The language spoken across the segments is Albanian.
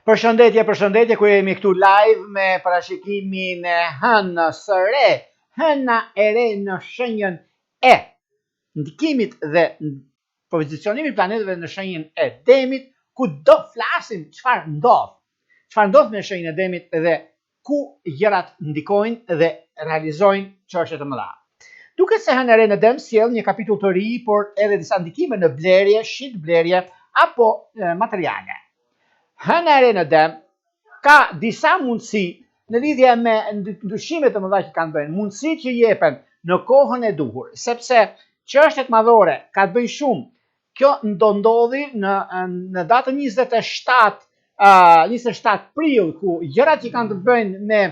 Përshëndetje, përshëndetje, ku jemi këtu live me parashikimin e hënës së re, hëna e re në shenjën e ndikimit dhe pozicionimit planetëve në shenjën e demit, ku do flasim çfarë ndodh. Çfarë ndodh me shenjën e demit dhe ku gjërat ndikojnë dhe realizojnë çështje të mëdha. Duket se hëna e re në dem sjell një kapitull të ri, por edhe disa ndikime në blerje, shitblerje apo materiale. Hëna e re në dem ka disa mundësi në lidhje me ndryshime të mëdha që kanë të bëjnë, mundësi që jepen në kohën e duhur, sepse çështjet madhore ka të bëjnë shumë Kjo do ndodhi në në datën 27 uh, 27 prill ku gjërat që kanë të bëjnë me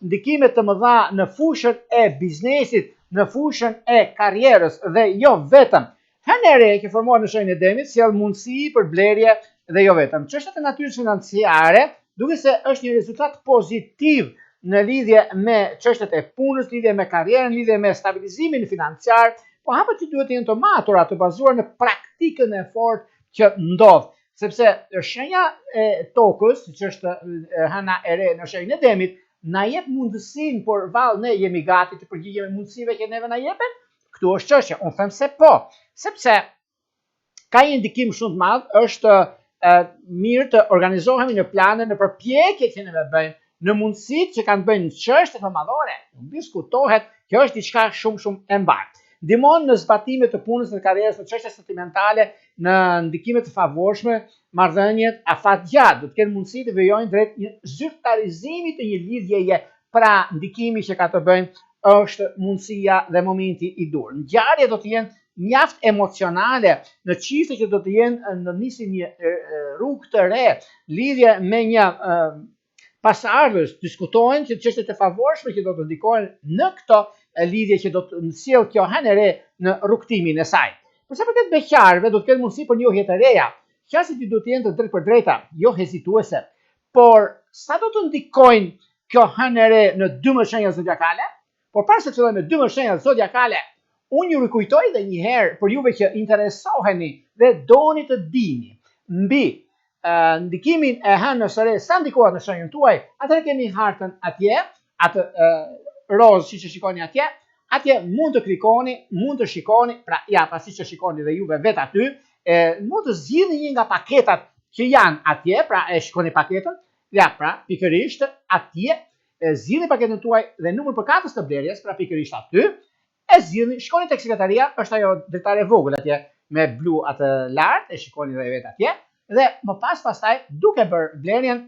ndikime të mëdha në fushën e biznesit, në fushën e karrierës dhe jo vetëm. Hëna e re që formohet në shenjën e demit sjell mundësi për blerje dhe jo vetëm. Çështjet e natyrës financiare duket se është një rezultat pozitiv në lidhje me çështjet e punës, lidhje me karrierën, lidhje me stabilizimin financiar, Po hapat që duhet të jenë të matura, të bazuar në praktikën e fortë që ndodh, sepse shenja e tokës, siç është hëna e re në shenjën e demit, na jep mundësinë, por vallë ne jemi gati të përgjigjemi mundësive që neve na jepen? Këtu është çështja, unë them se po, sepse ka një ndikim shumë të madh, është e, mirë të organizohemi në plane, në përpjekje që ne bëjmë, në mundësitë që kanë të bëjnë çështjet më madhore, nuk diskutohet, kjo është diçka shumë shumë e mbarë. Ndihmon në zbatime të punës në karrierës, në çështje sentimentale, në ndikime të favorshme, marrëdhëniet afatgjatë do të kenë mundësi të vijojnë drejt një zyrtarizimi të një lidhjeje, pra ndikimi që ka të bëjnë është mundësia dhe momenti i duhur. Ngjarjet do të jenë mjaft emocionale në çifte që do të jenë në nisin një rrugë të re, lidhje me një pasardhës, diskutohen që çështjet e favorshme që do të ndikojnë në këto lidhje që do të sjellë kjo hënë e re në rrugëtimin e saj. Për sa përket beqarëve, do të ketë mundësi për njohje të reja. Qasjet ju duhet të jenë të drejtpërdrejta, jo hezituese. Por sa do të ndikojnë kjo hënë e re në 12 shenja zodiakale? Por para se të fillojmë me 12 shenjat zodiakale, unë ju rikujtoj edhe një herë për juve që interesoheni dhe doni të dini mbi uh, ndikimin e hënës së re sa ndikohet në shenjën tuaj, atëherë kemi hartën atje, atë uh, rozë siç e shikoni atje, atje mund të klikoni, mund të shikoni, pra ja, pra siç e shikoni dhe juve vetë aty, e, mund të zgjidhni një nga paketat që janë atje, pra e shikoni paketën, ja, pra pikërisht atje e zgjidhni paketën tuaj dhe numrin përkatës të blerjes, pra pikërisht aty, e zgjidhni, shkoni tek sekretaria, është ajo dritare e vogël atje me blu atë lart, e shikoni dhe vetë atje, dhe më pas pastaj duke bërë blerjen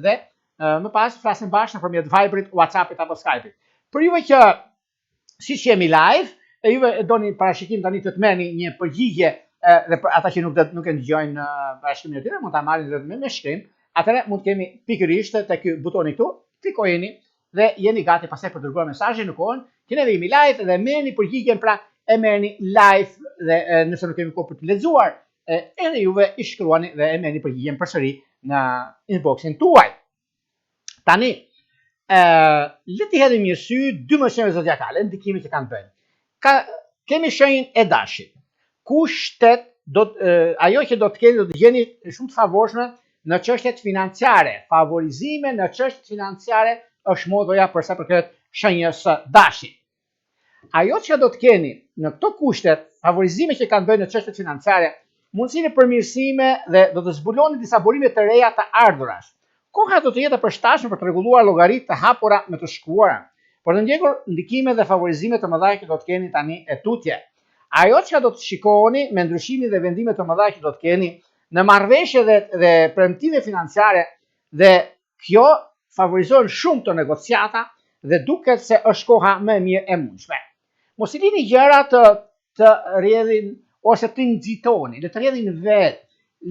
dhe më pas flasim bashkë nëpërmjet Viberit, WhatsAppit apo Skype-it. Për juve që siç jemi live, e juve e doni parashikim tani të të merrni një përgjigje dhe për ata që nuk do nuk e dëgjojnë parashikimin e tyre, mund ta marrin edhe me, me shkrim. Atëherë mund të kemi pikërisht te ky butoni këtu, klikojeni dhe jeni gati pastaj për të dërguar mesazhin në kohën që ne jemi live dhe merrni përgjigjen pra e merrni live dhe e, nëse nuk kemi kohë për të lexuar, e, edhe juve i shkruani dhe e merrni përgjigjen përsëri në inboxin tuaj. Tani, ë le t'i hedhim një sy 12 shenjave zodiakale, ndikimi që kanë të bëjnë. Ka kemi shenjën e dashit. Kushtet do të, ajo që do të keni do të gjeni shumë të favorshme në çështjet financiare, favorizime në çështjet financiare është motoja për sa përket shenjës së dashit. Ajo që do të keni në këto kushte, favorizime që kanë të bëjnë në çështjet financiare, mundësinë e përmirësime dhe do të zbuloni disa burime të reja të ardhurash. Koha do të jetë e përshtatshme për të rregulluar llogaritë të hapura me të shkuarën, por të ndjekur ndikime dhe favorizime të mëdha që do të keni tani e tutje. Ajo çka do të shikoni me ndryshimin dhe vendime të mëdha që do të keni në marrëveshje dhe, dhe premtime financiare dhe Kjo favorizon shumë këto negociata dhe duket se është koha më e mirë e mundshme. Mos i lini gjërat të të rrjedhin ose të nxitoni, le të rrjedhin vetë.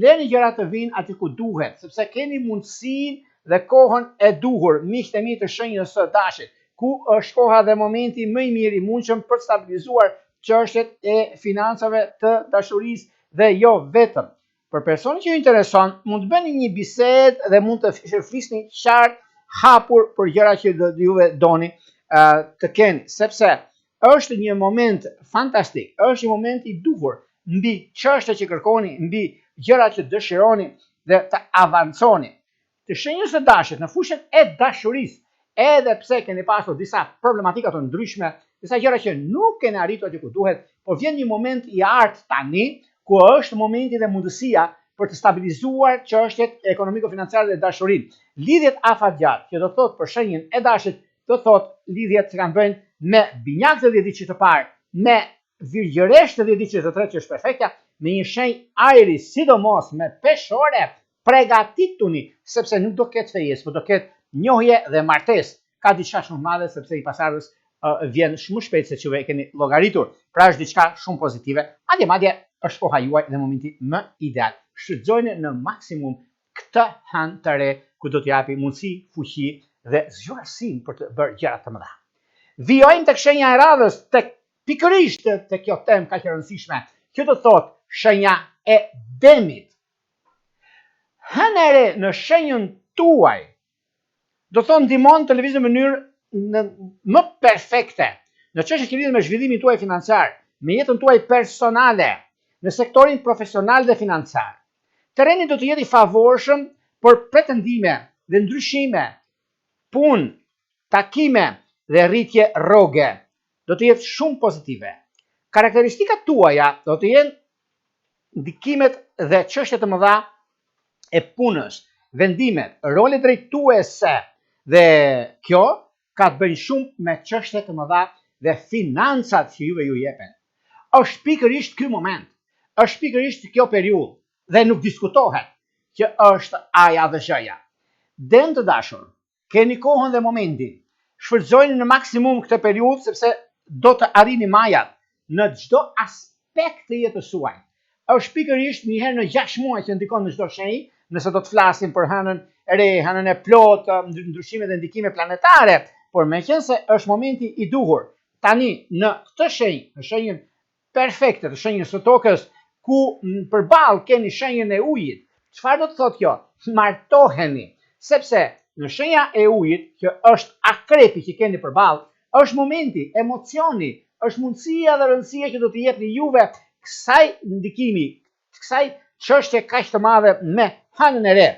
Leni gjërat të vinë aty ku duhet, sepse keni mundësinë dhe kohën e duhur, miqtë e mi të shenjës së dashit, ku është koha dhe momenti më i mirë i mundshëm për të stabilizuar çështjet e financave të dashurisë dhe jo vetëm. Për personin që ju intereson, mund të bëni një bisedë dhe mund të flisni qartë, hapur për gjëra që do juve doni uh, të keni, sepse është një moment fantastik, është një moment i duhur mbi çështjet që kërkoni, mbi gjërat që dëshironi dhe të avanconi. Të shenjës së dashit në fushën e dashurisë, edhe pse keni pasur disa problematika të ndryshme, disa gjëra që nuk keni arritur aty ku duhet, por vjen një moment i artë tani, ku është momenti dhe mundësia për të stabilizuar çështjet ekonomiko-financiare dhe dashurinë. Lidhjet afatgjatë, që do të thotë për shenjën e dashit, do të thotë lidhjet që kanë të bëjnë me binjakët e dhjetëditëshit të parë, me virgjëreshë të dhjetëditëshit të tretë që është perfektja, me një shenjë ajri, sidomos me peshore, pregatituni, sepse nuk do ketë fejesë, por do ketë njohje dhe martesë. Ka diçka shumë të madhe sepse i pasardhës uh, vjen shumë shpejt se që e keni llogaritur. Pra është diçka shumë pozitive. Madje madje është koha juaj dhe momenti më ideal. Shfrytëzojeni në maksimum këtë hënë të re ku do t'ju japi mundësi, fuqi dhe zgjuarsinë për të bërë gjëra të mëdha. Vijojmë tek shenja e radhës, tek pikërisht te kjo temë kaq e rëndësishme, që do të thotë shenja e demit. Hëna e re në shenjën tuaj do të thotë ndihmon të lëvizni në mënyrë në më perfekte në çështje që lidhen me zhvillimin tuaj financiar, me jetën tuaj personale, në sektorin profesional dhe financiar. Terreni do të jetë i favorshëm për pretendime dhe ndryshime, punë, takime dhe rritje rroge. Do të jetë shumë pozitive. Karakteristikat tuaja do të jenë ndikimet dhe çështje të mëdha e punës, vendimet, role drejtuese dhe kjo ka të bëjë shumë me çështje të mëdha dhe financat që juve ju jepen. Është pikërisht ky moment, është pikërisht kjo periudhë dhe nuk diskutohet që është A-ja dhe Zh-ja. Dem të dashur, Keni kohën dhe momentin. Shfrytëzojeni në maksimum këtë periudhë sepse do të arrini majat në çdo aspekt të jetës suaj. Është pikërisht një herë në 6 muaj që ndikon në çdo shenjë, nëse do të flasim për hënën e re, hënën e plotë, ndryshime dhe ndikime planetare, por meqenëse është momenti i duhur tani në këtë shenjë, në shenjën perfekte të shenjës së tokës, ku përballë keni shenjën e ujit. Çfarë do të thotë kjo? Martoheni, sepse në shenja e ujit, që është akrepi që keni përballë, është momenti, emocioni, është mundësia dhe rëndësia që do t'i jepni juve kësaj ndikimi, kësaj çështje kaq të madhe me hënën e re.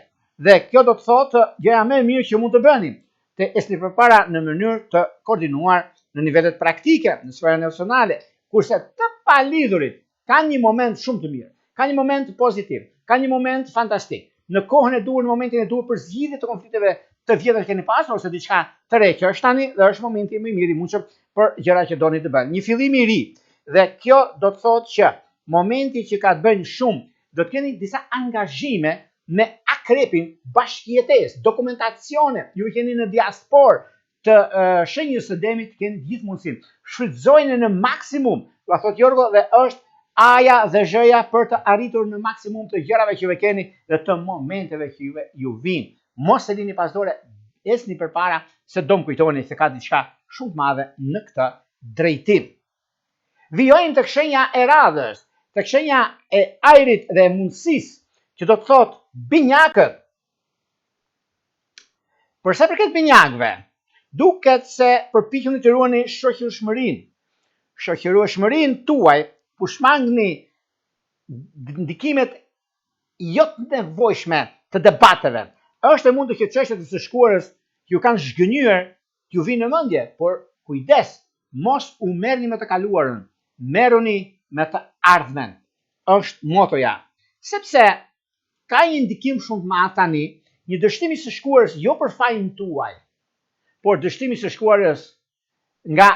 Dhe kjo do të thotë gjëja më e mirë që mund të bëni, të ecni përpara në mënyrë të koordinuar në nivelet praktike, në sferën emocionale, kurse të palidhurit kanë një moment shumë të mirë, kanë një moment pozitiv, kanë një moment fantastik, në kohën e duhur, në momentin e duhur për zgjidhje të konflikteve të vjetra që keni pasur ose diçka të re që është tani dhe është momenti më i mirë i mundshëm për gjëra që doni të bëni. Një fillim i ri. Dhe kjo do të thotë që momenti që ka të bëjnë shumë, do të keni disa angazhime me akrepin, bashkëjetesë, dokumentacione, ju jeni në diasporë të uh, shenjës së demit, keni gjithë mundësinë. Shfrytëzojeni në maksimum, jua thotë Jorgo dhe është A-ja dhe Zh-ja për të arritur në maksimum të gjërave që ju keni dhe të momenteve që juve ju vijnë. Mos e lini pas dore, ecni përpara se do më kujtoni se ka diçka shumë të madhe në këtë drejtim. Vijojmë tek shenja e radhës, tek shenja e ajrit dhe e mundësisë, që do të thotë binjakët. Për sa përket binjakëve, duket se përpiquni të ruani shoqërueshmërinë. Shoqërueshmërinë tuaj, ku shmangni ndikimet jo të nevojshme të debateve. Është e mundur që çështjet e së shkuarës që ju kanë zhgënjyer t'ju vijnë në mendje, por kujdes, mos u merrni me të kaluarën, merruni me të ardhmen. Është motoja. Sepse ka një ndikim shumë të madh tani, një dështim i së shkuarës jo për fajin tuaj, por dështim i së shkuarës nga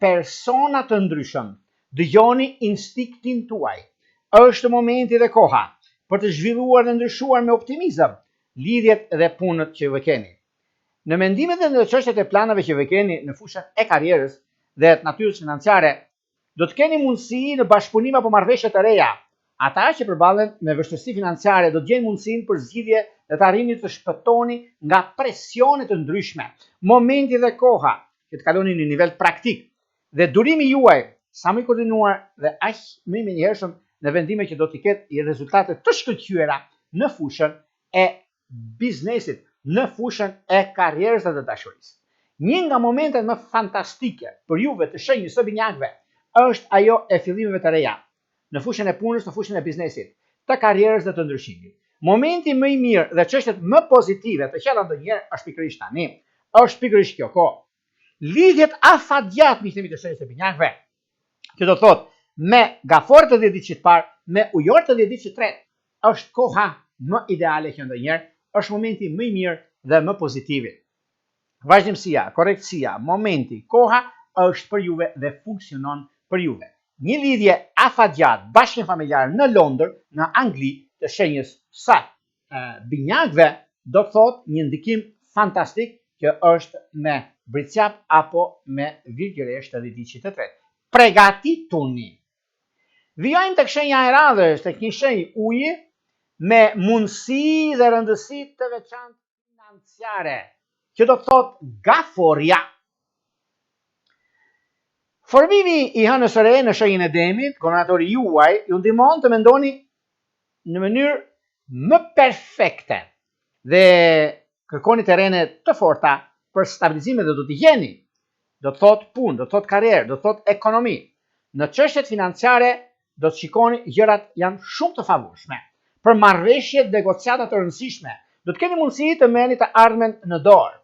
persona të ndryshëm. Dëgjoni instinktin tuaj. Është momenti dhe koha për të zhvilluar dhe ndryshuar me optimizëm lidhjet dhe punët që ju keni. Në mendimet dhe në çështjet e planeve që ju keni në fushën e karrierës dhe të natyrës financiare, do të keni mundësi në bashkëpunim apo marrëveshje të reja. Ata që përballen me vështirësi financiare do të gjejnë mundësinë për zgjidhje dhe të arrini të shpëtoni nga presione të ndryshme. Momenti dhe koha që të kaloni në nivel praktik dhe durimi juaj sa më i koordinuar dhe aq më i menjëhershëm në vendime që do t'i ketë rezultate të shkëlqyera në fushën e biznesit, në fushën e karrierës dhe të dashurisë. Një nga momentet më fantastike për juve të shenjës së binjakëve është ajo e fillimeve të reja në fushën e punës, në fushën e biznesit, të karrierës dhe të ndryshimit. Momenti më i mirë dhe çështjet më pozitive të qeta ndonjëherë është pikërisht tani. Është pikërisht kjo kohë. Lidhjet afatgjatë miqtë e mi të shenjës së binjakëve, që do të thotë me gaforret të dhjetëditëshit të parë, me ujorët të dhjetëditëshit të tretë, është koha më ideale që ndonjëherë, është momenti më i mirë dhe më pozitivi. Vazhdimësia, korrektësia, momenti, koha është për juve dhe funksionon për juve. Një lidhje afatgjatë bashkim familjar në Londër, në Angli, të shenjës së binjakëve do të thotë një ndikim fantastik që është me Bricjap apo me Virgjëreshë të dhjetëditëshit të tretë. Pregatituni! Vijojmë tek shenja e radhës, tek një shenjë uji me mundësi dhe rëndësi të veçantë financiare, që do të thotë gaforja. Formimi i hënës së re në shenjën e demit, guvernatori juaj, ju ndihmon të mendoni në mënyrë më perfekte dhe kërkoni terrene të forta për stabilizime dhe do t'i gjeni. Do të thotë punë, do të thotë karrierë, do të thotë ekonomi. Në çështjet financiare do të shikoni gjërat janë shumë të favorshme. Për marrëveshjet, negociata të rëndësishme, do të keni mundësi të merrni të ardhmen në dorë.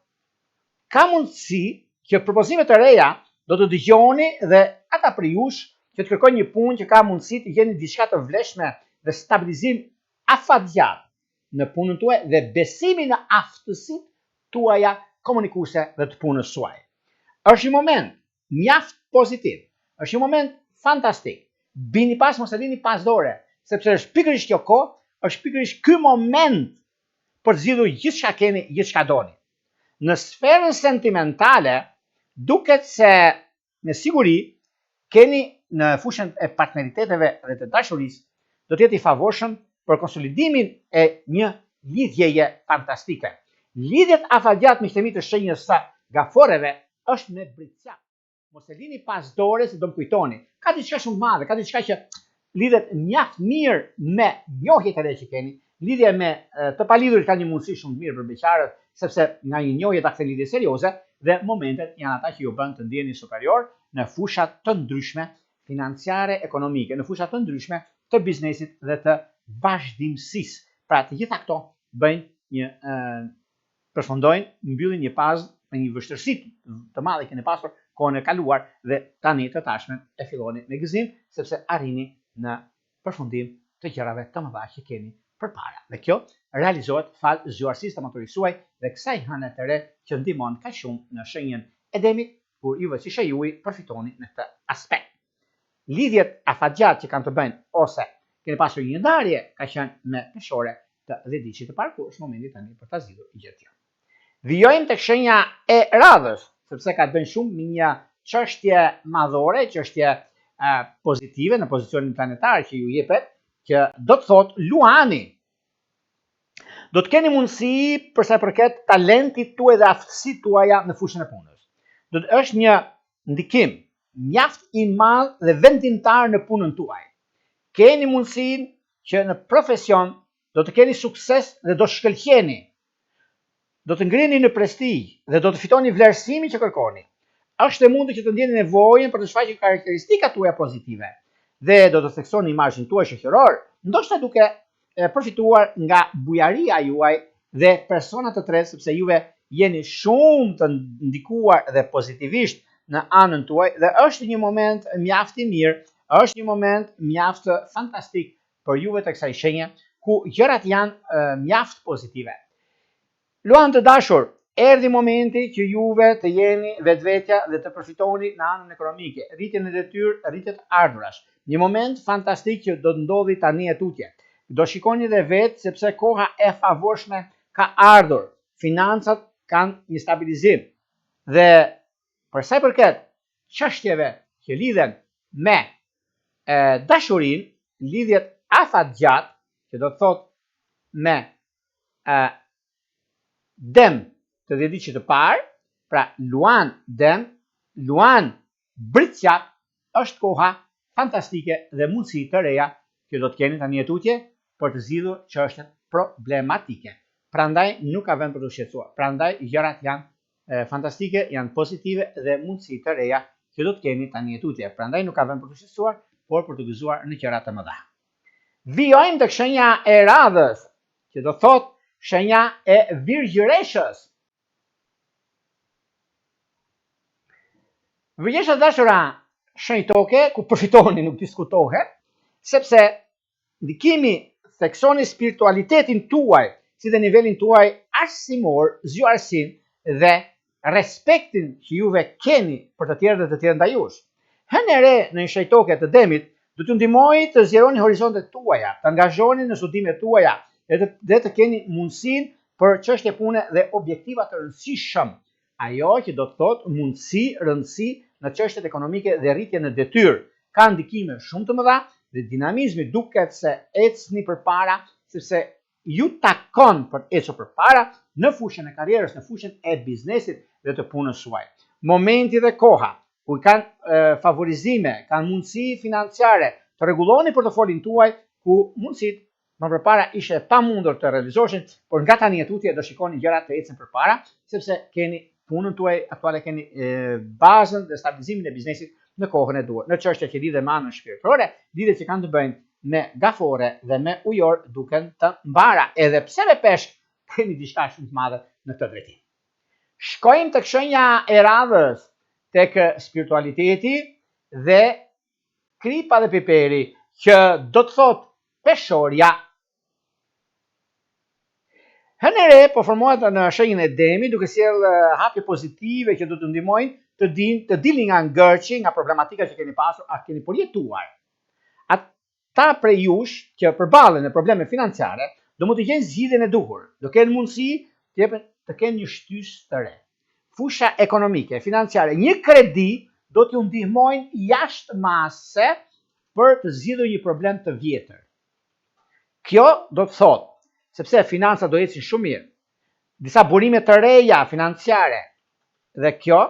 Ka mundësi që propozime të reja do të dëgjoni dhe ata prej jush që të kërkojnë një punë që ka mundësi të gjeni diçka të vlefshme dhe stabilizim afatgjatë në punën tuaj dhe besimi në aftësitë tuaja komunikuese dhe të punës suaj. Është një moment mjaft pozitiv. Është një moment fantastik. Bini pas, mos e lini pas dore, sepse është pikërisht kjo kohë, është pikërisht ky moment për të zgjidhur gjithçka keni, gjithçka doni. Në sferën sentimentale, duket se me siguri keni në fushën e partneriteteve dhe të dashurisë, do të jetë i favorshëm për konsolidimin e një lidhjeje fantastike. Lidhjet afatgjatë miqtë e mi të shenjës së gaforreve është me Bricjap. Mos e lini pas dore se do më kujtoni. Ka diçka shumë të madhe, ka diçka që lidhet mjaft mirë me njohjet e reja që keni, lidhje me të palidhurit ka një mundësi shumë të mirë për beqarët, sepse nga një njohje ta kthejnë lidhje serioze dhe momentet janë ata që ju bën të ndiheni superior në fusha të ndryshme financiare, ekonomike, në fusha të ndryshme të biznesit dhe të vazhdimësisë. Pra të gjitha këto bëjnë një përfundojnë, mbyllin një fazë me një vështirësi të madhe që keni pasur kohën e kaluar dhe tani të tashmen e filloni me gëzim sepse arrini në përfundim të gjërave të mëdha që keni përpara. Dhe kjo realizohet falë zgjuarsisë të maturisë suaj dhe kësaj hëne të re që ndihmon kaq shumë në shenjën e demit, kur juve si shenjë uji përfitoni në këtë aspekt. Lidhjet afatgjatë që kanë të bëjnë ose keni pasur një ndarje ka qenë me peshore të dhjetëditëshit të parë ku është momenti tani për ta zgjidhur gjë tjetër. Vijojmë tek shenja e radhës, sepse ka të bëjnë shumë me një çështje madhore, çështje pozitive në pozicionin planetar që ju jepet, që do të thotë Luani. Do të keni mundësi për sa i përket talentit tuaj dhe aftësitë tuaja në fushën e punës. Do të është një ndikim mjaft i madh dhe vendimtar në punën tuaj. Keni mundësinë që në profesion do të keni sukses dhe do shkëlqeni. Do të ngriheni në prestigj dhe do të fitoni vlerësimin që kërkoni. Është e mundur që të ndjeni nevojën për të shfaqur karakteristikat tuaja pozitive dhe do të theksoni imazhin tuaj shoqëror, ndoshta duke përfituar nga bujaria juaj dhe persona të tretë sepse juve jeni shumë të ndikuar dhe pozitivisht në anën tuaj dhe është një moment mjaft i mirë, është një moment mjaft fantastik për juve të kësaj shenje, ku gjërat janë mjaft pozitive. Luan të dashur, erdhi momenti që juve të jeni vetvetja dhe të përfitoni në anën ekonomike, rritje në detyrë, rritje të ardhurash. Një moment fantastik që do të ndodhi tani e tutje. Do shikoni dhe vetë sepse koha e favorshme ka ardhur. Financat kanë një stabilizim. Dhe për sa i përket çështjeve që lidhen me e, dashurinë, lidhjet afatgjatë, që do të thotë me e, dem të dhjetëditëshit të parë, pra Luan dem, Luan Bricjap, është koha fantastike dhe mundësi të reja që do të keni tani e tutje për të zgjidhur çështjet problematike. Prandaj nuk ka vend për t'u shqetësuar. Prandaj gjërat janë fantastike, janë pozitive dhe mundësi të reja që do të keni tani e tutje. Prandaj nuk ka vend për t'u shqetësuar, por për të gëzuar në gjëra të mëdha. Vijojmë tek shenja e radhës, që do thotë shenja e virgjëreshës. Virgjëresha të dashura shenjë toke, ku përfitoni nuk diskutohet, sepse ndikimi theksoni spiritualitetin tuaj, si dhe nivelin tuaj arsimor, zgjuarsinë dhe respektin që juve keni për të tjerët dhe të tjerët ndaj jush. Hëna e re në një shenjë toke të demit do t'ju ndihmojë të zgjeroni horizontet tuaja, të angazhoheni në studimet tuaja dhe të, dhe të keni mundësinë për çështje pune dhe objektiva të rëndësishëm. Ajo që do të thotë mundësi, rëndësi në çështjet ekonomike dhe rritje në detyrë. Ka ndikime shumë të mëdha dhe dinamizmi duket se ecni përpara sepse ju takon për të ecur përpara në fushën e karrierës, në fushën e biznesit dhe të punës suaj. Momenti dhe koha ku kanë favorizime, kanë mundësi financiare të rregulloni portofolin tuaj ku mundësitë më përpara ishte e pamundur të realizoheshin, por nga tani e tutje do shikoni gjërat të ecin përpara, sepse keni punën tuaj aktuale keni e, bazën dhe stabilizimin e biznesit në kohën e duhur. Në çështje që lidhen me anën shpirtërore, lidhjet që kanë të bëjnë me gafore dhe me ujor duken të mbara, edhe pse me peshk keni diçka shumë të madhe në këtë drejtim. Shkojmë tek shenja e radhës, tek spiritualiteti dhe kripa dhe piperi, që do të thotë peshorja. Hëna e re po formohet në shenjën e demit duke sjellë hapje pozitive që do të ndihmojnë të din, të dilni nga ngërçi, nga problematika që keni pasur, a keni përjetuar. Ata prej jush që përballen me probleme financiare, do mund të gjejnë zgjidhjen e duhur, do kenë mundësi të jepen të kenë një shtysë të re. Fusha ekonomike, financiare, një kredi do t'ju ndihmojnë jashtë mase për të zgjidhur një problem të vjetër. Kjo do të thotë, sepse financat do ecin shumë mirë, disa burime të reja financiare dhe kjo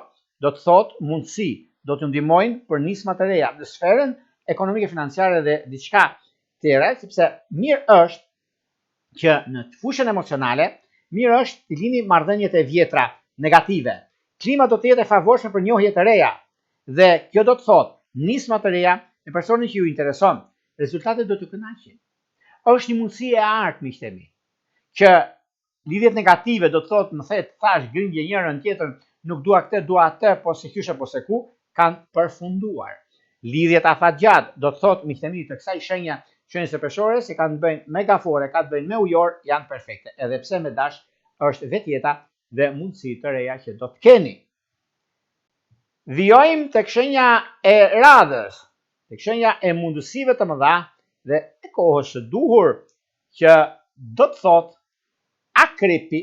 do të thotë mundësi, do t'ju ndihmojnë për nisma të reja në sferën ekonomike financiare dhe diçka tjera, sepse mirë është që në fushën emocionale, mirë është të lini marrëdhëniet e vjetra negative. Klima do të jetë e favorshme për njohje të reja dhe kjo do të thotë nisma të reja me personin që ju intereson. Rezultatet do t'ju kënaqin. Është një mundësi e artë miqtë e mi, që lidhjet negative do të thotë më the të thashë grindje njërën tjetrën, nuk dua këtë, dua atë, po se qysh e po se ku, kanë përfunduar. Lidhjet afatgjatë do të thotë miqtë e mi të kësaj shenje, shenjës së peshores që kanë të bëjnë me gafore, ka të bëjnë me ujor, janë perfekte, edhe pse me dash është vetë jeta dhe mundësi të reja që do të keni. Vijojmë tek shenja e radhës, tek shenja e mundësive të mëdha dhe e kohës së duhur që do të thotë akrepi.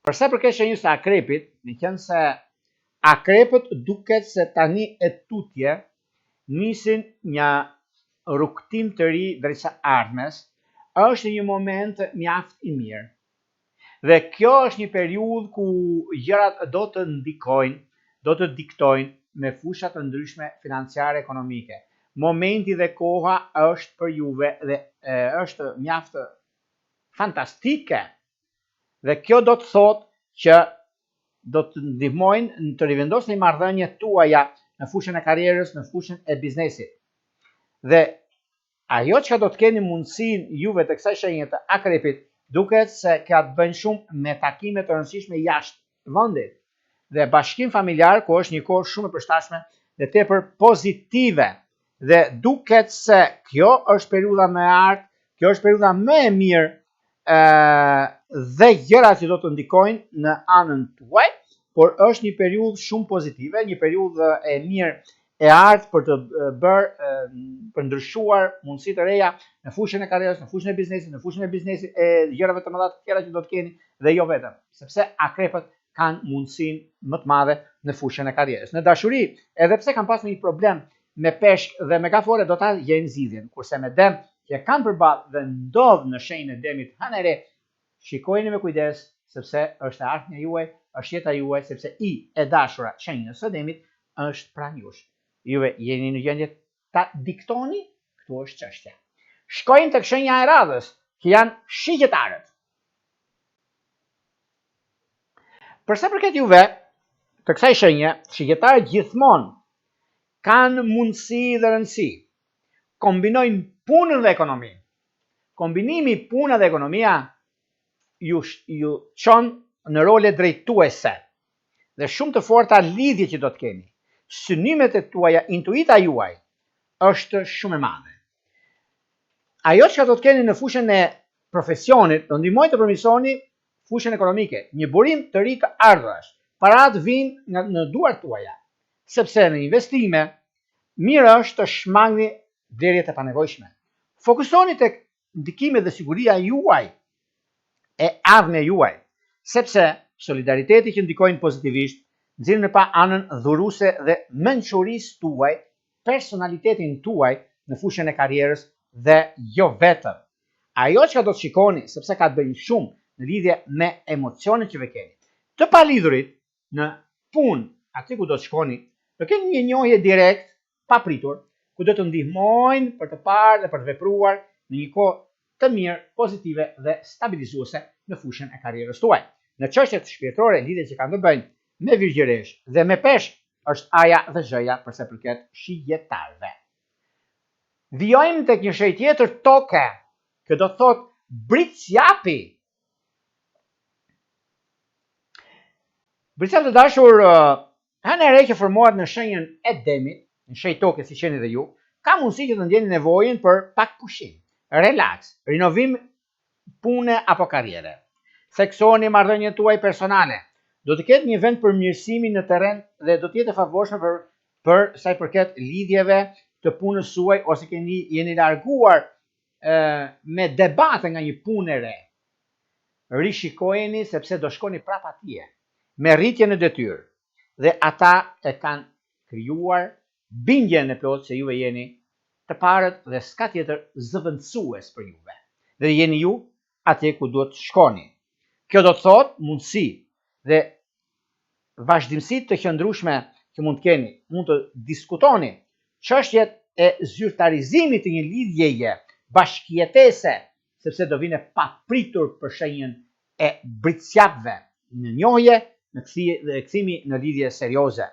Për sa i përket shenjës së akrepit, meqenëse akrepët duket se tani e tutje nisin një rrugëtim të ri drejt së ardhmes, është një moment mjaft i mirë. Dhe kjo është një periudhë ku gjërat do të ndikojnë, do të diktojnë me fusha të ndryshme financiare ekonomike. Momenti dhe koha është për juve dhe e, është mjaft fantastike. Dhe kjo do të thotë që do të ndihmojnë në të rivendosni marrëdhëniet tuaja në fushën e karrierës, në fushën e biznesit. Dhe Ajo çka do të keni mundësinë juve të kësaj shenje të akrepit, duket se ka të bëjnë shumë me takime të rëndësishme jashtë vendit dhe bashkim familjar ku është një kohë shumë e përshtatshme dhe tepër pozitive dhe duket se kjo është periudha më e artë, kjo është periudha më e mirë dhe gjërat që do të ndikojnë në anën tuaj, por është një periudhë shumë pozitive, një periudhë e mirë e artë për të bërë për ndryshuar mundësi të reja në fushën e karrierës, në fushën e biznesit, në fushën e biznesit e gjërave të mëdha të tjera që do të keni dhe jo vetëm, sepse akrepët kanë mundësinë më të madhe në fushën e karrierës. Në dashuri, edhe pse kanë pasur një problem me peshk dhe me gafore do ta gjejnë zgjidhjen, kurse me dem që e kanë përballë dhe ndodh në shenjën e demit hëna e re, shikojeni me kujdes sepse është e ardhmja juaj, është jeta juaj sepse i e dashura shenjës së demit është pranë jush. Juve jeni në gjendje ta diktoni, këtu është çështja. Shkojmë tek shenja e radhës, që janë shigjetarët. Për sa përket juve, të kësaj shenje, shigjetarët gjithmonë kanë mundësi dhe rëndësi. Kombinojnë punën dhe ekonominë. Kombinimi puna dhe ekonomia ju ju çon në role drejtuese dhe shumë të forta lidhje që do të keni. Synimet e tuaja, intuita juaj është shumë e madhe. Ajo çka do të keni në fushën e profesionit do ndihmojë të përmirësoni fushën ekonomike, një burim të ri të ardhurash. Paratë vijnë nga në duart tuaja, sepse në investime mirë është të shmangni blerjet e panevojshme. Fokusoni tek ndikimet dhe siguria juaj e ardhmja juaj, sepse solidariteti që ndikojnë pozitivisht nxjerrin në pah anën dhuruese dhe mençurisë tuaj, personalitetin tuaj në fushën e karrierës dhe jo vetëm. Ajo çka do të shikoni, sepse ka të bëjë shumë në lidhje me emocionet që ve keni. Të palidhurit në punë, aty ku do të shkoni, do keni një njohje direkt, papritur, ku do të ndihmojnë për të parë dhe për të vepruar në një kohë të mirë, pozitive dhe stabilizuese në fushën e karrierës tuaj. Në çështjet shpirtërore, lidhjet që kanë të bëjnë me virgjëreshë dhe me peshq është A-ja dhe Zh-ja për sa i përket shigjetarëve. Vijojmë tek një shenjë tjetër toke, që do të thotë bricjapi. Bricjap të dashur, hëna e re që formohet në shenjën e demit, në shenjë toke siç jeni dhe ju, ka mundësi që të ndjeni nevojën për pak pushim, relaks, rinovim pune apo karriere. Theksoni marrëdhëniet tuaj personale. Do të ketë një vend përmirësimi në terren dhe do të jetë e favorshme për për sa i përket lidhjeve të punës suaj ose keni jeni larguar e, me debate nga një punë e re. Rishikojeni sepse do shkoni prapë atje me rritje në detyrë dhe ata e kanë krijuar bindjen e plotë se juve jeni të parët dhe s'ka tjetër zëvendësues për juve dhe jeni ju atje ku duhet të shkoni. Kjo do të thotë mundësi dhe vazhdimësi të qëndrueshme që mund të keni, mund të diskutoni çështjet e zyrtarizimit të një lidhjeje, bashkëjetese, sepse do vijnë e papritur për shenjën e bricjapëve në njohje, në kthje dhe kthimi në lidhje serioze.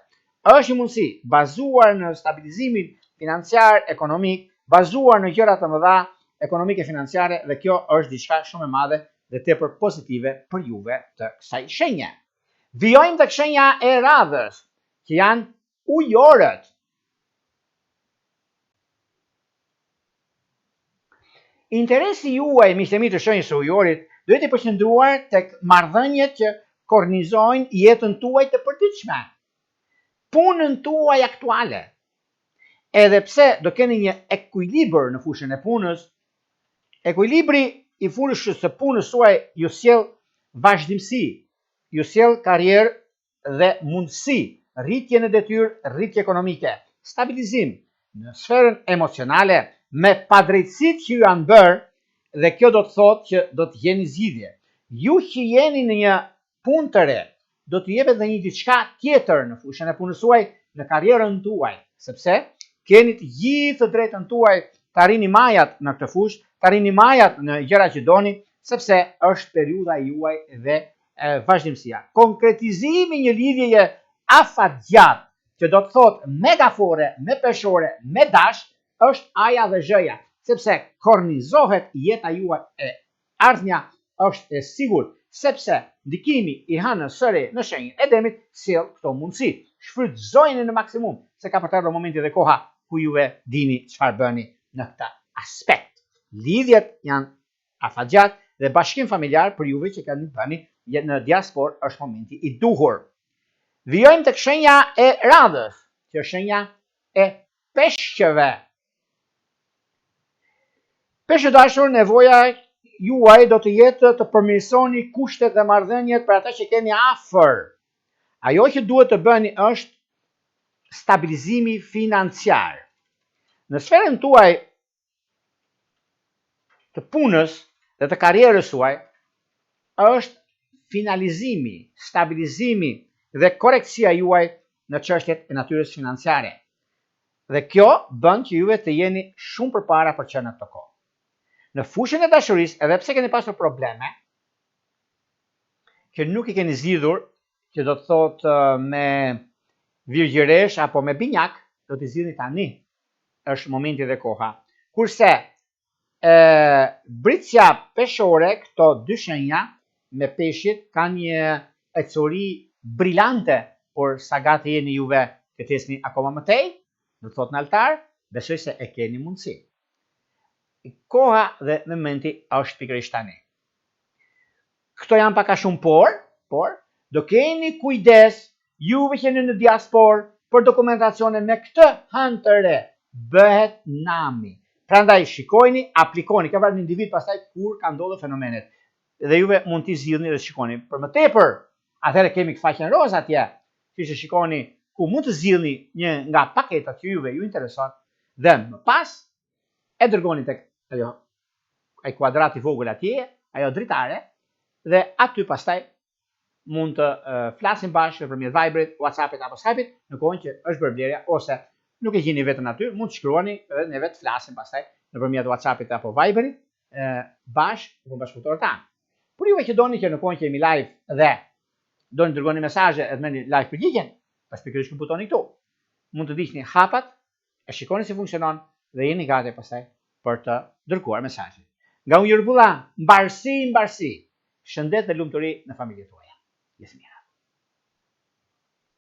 Është një mundësi bazuar në stabilizimin financiar, ekonomik, bazuar në gjëra të mëdha ekonomike financiare dhe kjo është diçka shumë e madhe dhe tepër pozitive për juve të kësaj shenje. Vijojmë tek shenja e radhës, që janë ujorët. Interesi juaj, miqtë e mi të shenjës së ujorit, do jetë i përqendruar tek marrëdhëniet që kornizojnë jetën tuaj të përditshme, punën tuaj aktuale. Edhe pse do keni një ekuilibër në fushën e punës, ekuilibri i fushës së punës suaj ju sjell vazhdimësi, ju sjell karrierë dhe mundësi, rritje në detyrë, rritje ekonomike, stabilizim në sferën emocionale me padrejtësitë që ju janë bërë dhe kjo do të thotë që do të gjeni zgjidhje. Ju që jeni në një punë të re, do t'ju jepet dhe një diçka tjetër në fushën e punës suaj, në karrierën tuaj, sepse keni të gjithë të drejtën tuaj të arrini majat në këtë fushë, të arrini majat në gjëra që doni, sepse është periudha juaj dhe vazhdimësia. Konkretizimi i një lidhjeje afatgjatë, që do të thotë me gafore, me peshore, me dash, është A-ja dhe Zh-ja, sepse kornizohet jeta juaj e ardhmja është e sigurt, sepse ndikimi i hënës së re në shenjën e demit sjell këto mundësi. Shfrytëzojeni në maksimum, se ka për të ardhur momenti dhe koha ku juve dini çfarë bëni në këtë aspekt. Lidhjet janë afatgjatë dhe bashkim familjar për juve që keni bëni në diasporë është momenti i duhur. Vijojmë tek shenja e radhës, që është shenja e peshqeve. Peshq të dashur, nevoja juaj do të jetë të përmirësoni kushtet dhe marrëdhëniet për ata që keni afër. Ajo që duhet të bëni është stabilizimi financiar. Në sferën tuaj të punës dhe të karrierës suaj është finalizimi, stabilizimi dhe korrektësia juaj në çështjet e natyrës financiare. Dhe kjo bën që juve të jeni shumë përpara për që në këtë kohë. Në fushën e dashurisë, edhe pse keni pasur probleme, që nuk i keni zgjidhur, që do të thotë me virgjëresh apo me binjak, do t'i zgjidhni tani. Është momenti dhe koha. Kurse. E, Bricja peshore, këto dy shenja me peshqit kanë një ecuri brilante, por sa gati jeni juve që të ecni akoma më tej, do të thotë në altar, besoj se e keni mundësi. Koha dhe momenti është pikërisht tani. Këto janë pak a shumë por, por, do keni kujdes juve që jeni në diasporë për dokumentacione me këtë hënë të re, bëhet nami. Prandaj shikojni, aplikoni, kjo varet në individ pastaj kur ka ndodhur fenomenet. Dhe juve mund t'i zgjidhni dhe shikoni. Për më tepër, atëherë kemi faqen rozë atje, që që shikoni ku mund të zgjidhni një nga paketat që juve ju intereson dhe më pas e dërgoni tek ajo ai kuadrat i vogël atje, ajo dritare dhe aty pastaj mund të uh, flasim bashkë nëpërmjet Viberit, WhatsAppit apo Skype-it në kohën që është bërë blerja ose nuk e gjeni veten aty, mund të shkruani dhe ne vetë flasim pastaj nëpërmjet WhatsAppit apo Viberit bashkë me bashkëpunëtorët tanë. Por juve që doni që në kohën që jemi live dhe doni të dërgoni mesazhe e të merrni live përgjigjen, është pikërisht ky butoni këtu. Mund të ndiqni hapat, e shikoni si funksionon dhe jeni gati pastaj për të dërguar mesazhin. Nga unë Jurbulla, mbarësi, mbarësi, shëndet dhe lumturi në familjet tuaja. Jesë mira.